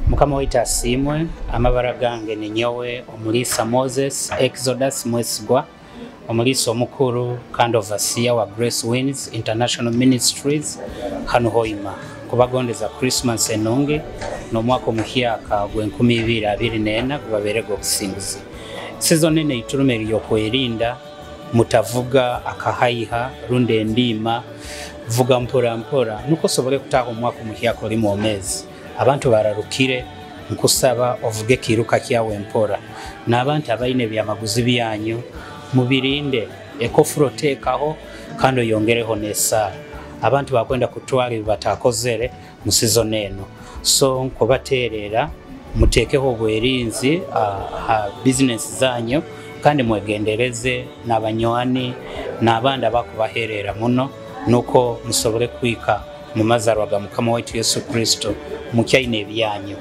Mukama waitu asiimwe. Amabara gange ni nyowe Omulisa Moses Exodus Mwesigwa, omulisa omukuru kandi overseer wa Grace Wins International Ministries hanu Hoima. Kubagondeza Christmas enungi n'omwaka omuhyaka gw'e2024 gubaberege obusinguzi. Season eno eituruma eri y'okwerinda. Mutavuga akahaiha rundi endiima, vuga mpora mpora nukwo osobole kutaaha omwaka omuhyaka oli mwomezi. Abantu bararukire, nkusaba ovuge ekiiruka kyawe mpora. N'abantu abaine ebyamaguzi byanyu mubirinde, ekofuro teekaho kandi oyongereho n'esaara. Abantu bakwenda kutwara ebi batakozere mu season eno, so nkubateerera muteekeho obwerinzi ha bizinesi zanyu kandi mwegendereze n'abanywani n'abandi abakubaherera muno, nukwo musobole kwika mu mazarwa ga Mukama waitu Yesu Kristo mukyaine ebyanyu.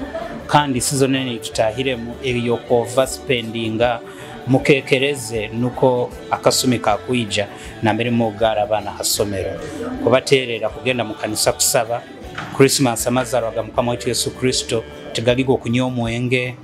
Kandi season eno tutahiremu eri spendinga, mukekereze nuko akasumi kakwija nambere mugara abaana ha somero. Kubaterera kugenda mu kanisa kusaba Christmas. Amazarwa ga Mukama waitu Yesu Kristo tigaligo okunywa omwenge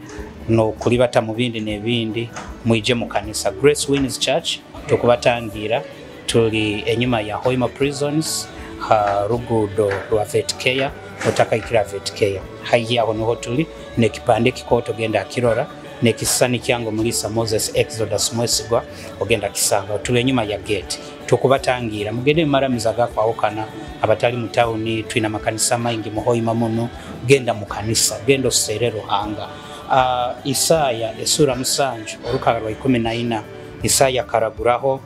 nokulibata mu bindi n'ebindi. Mwije mu kanisa Grace Wins Church, tukubatangira tuli enyuma ya Hoima Prisons ha rugudo rwa Vetcare, otakaikira Vetcare, haihi aho niho tuli nekipande kikoto, genda akirora nekisani kyangu Mulisa Moses Exodus Mwesigwa, ogenda kisanga. Tuli enyuma ya gate. Tukubatangira mugende maramiza gakwawukana. Abatali mu tawuni, twina makanisa maingi muhoima muno, genda mu kanisa, genda osere Ruhanga. Isaya esura 7 orukara rwa 14, Isaya karaguraho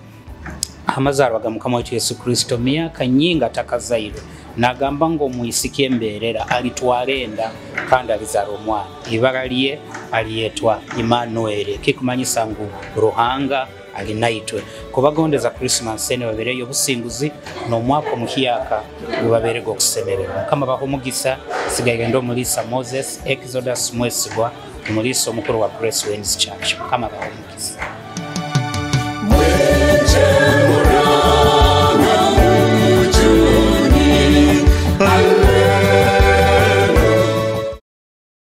amazarwa ga Mukama waitu Yesu Kristo miaka nyingi atakazairwe, nagamba ngo omwisiki emberera alitwara enda kandi alizara omwana, ibara lye aliyetwa Emmanuel, kikumanyisa ngu Ruhanga ali naitwe. Kubagondeza Christmas ene babereyo obusinguzi n'omwaka omuhyaka gubaberege okusemererwa. Mukama baho omugisa. Sigaire ndi Omulisa Moses Exodus Mwesigwa, omulisa omukuru wa Grace Wins Church. Mukama baho omugisa. Mwije.